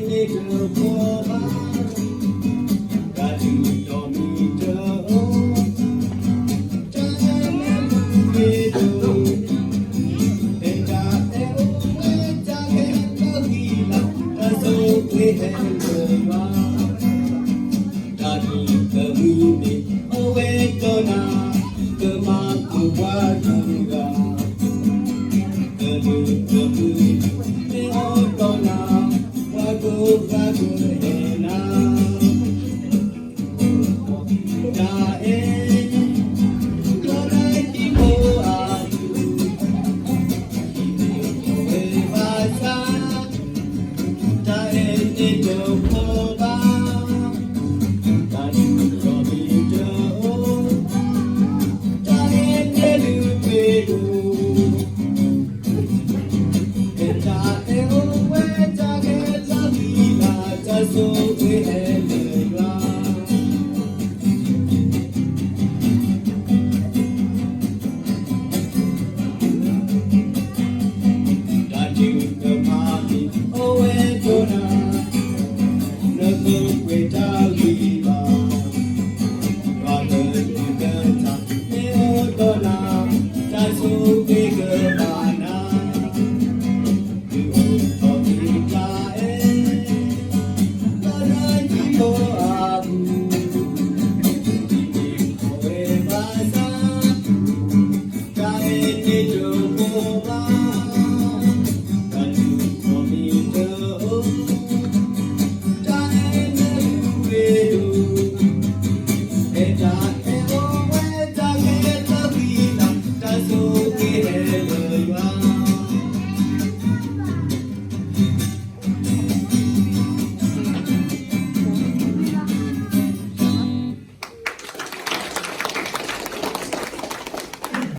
န့ၣ်တဘျီဘၣ်, တၢ်ဒုးဒီးမုၢ်တအိၣ်, တၢ်အဲၣ်လၢမုၢ်မ့ၢ်ဒိၣ်, ဖဲတၢ်အဲၣ်အိၣ်ဝဲတၢ်ကဲလီၤဂံၢ်လီၤ, တၢ်ဆိၣ်ဂ့ၤဟဲလၢယွၤ, တၢ်ဒုးဒီးမုၢ်မ့ၢ်အိၣ်ဝဲဒီးနၤ, ကမၤသကိးပှၤကိးဂၤ တၢ်ဒုးဒီးမုၢ်မ့ၢ်အိၣ်ဒီးနၤ, ပှၤကိးဂၤကဟ့ၣ်နၤ, တၢ်အဲၣ်, ဒီးနၤဟံၣ်ဖိအပူၤ, ဟံၣ်ဖိဝဲဘၣ်ဆၣ်, တၢ်အဲၣ်န့ၣ်တဘျီဘၣ်, တၢ်ဒုးဒီးမုၢ်တအိၣ်, တၢ်အဲၣ်န့ၣ်လုၢ်ပှ့ၤဒိၣ်, ဖဲတၢ်အဲၣ်အိၣ်ဝဲတၢ်ကဲလီၤဂံၢ်လီၤ, တၢ်ဆိၣ်ဂ့ၤဟဲလၢယွၤ တၢ်ဒုးကမၤမ့ၢ်အိၣ်ဝဲဒီးနၤ, နကပှဲၤတၢ်ဂံၢ်ဘါ, ယွၤကဒုးကထါမ့ၢ်အိၣ်ဒီးနၤ, တၢ်ဆိၣ်ဂ့ၤကဘၣ်နၤ, ဒုးအိၣ်ထီၣ်က့ၤတၢ်အဲၣ်, ဒီးနၤဟံၣ်ဖိအပူၤ, ဟံၣ်ဖိဝဲဘၣ်ဆၣ်, တၢ်အဲၣ်န့ၣ်တဘျီဘၣ်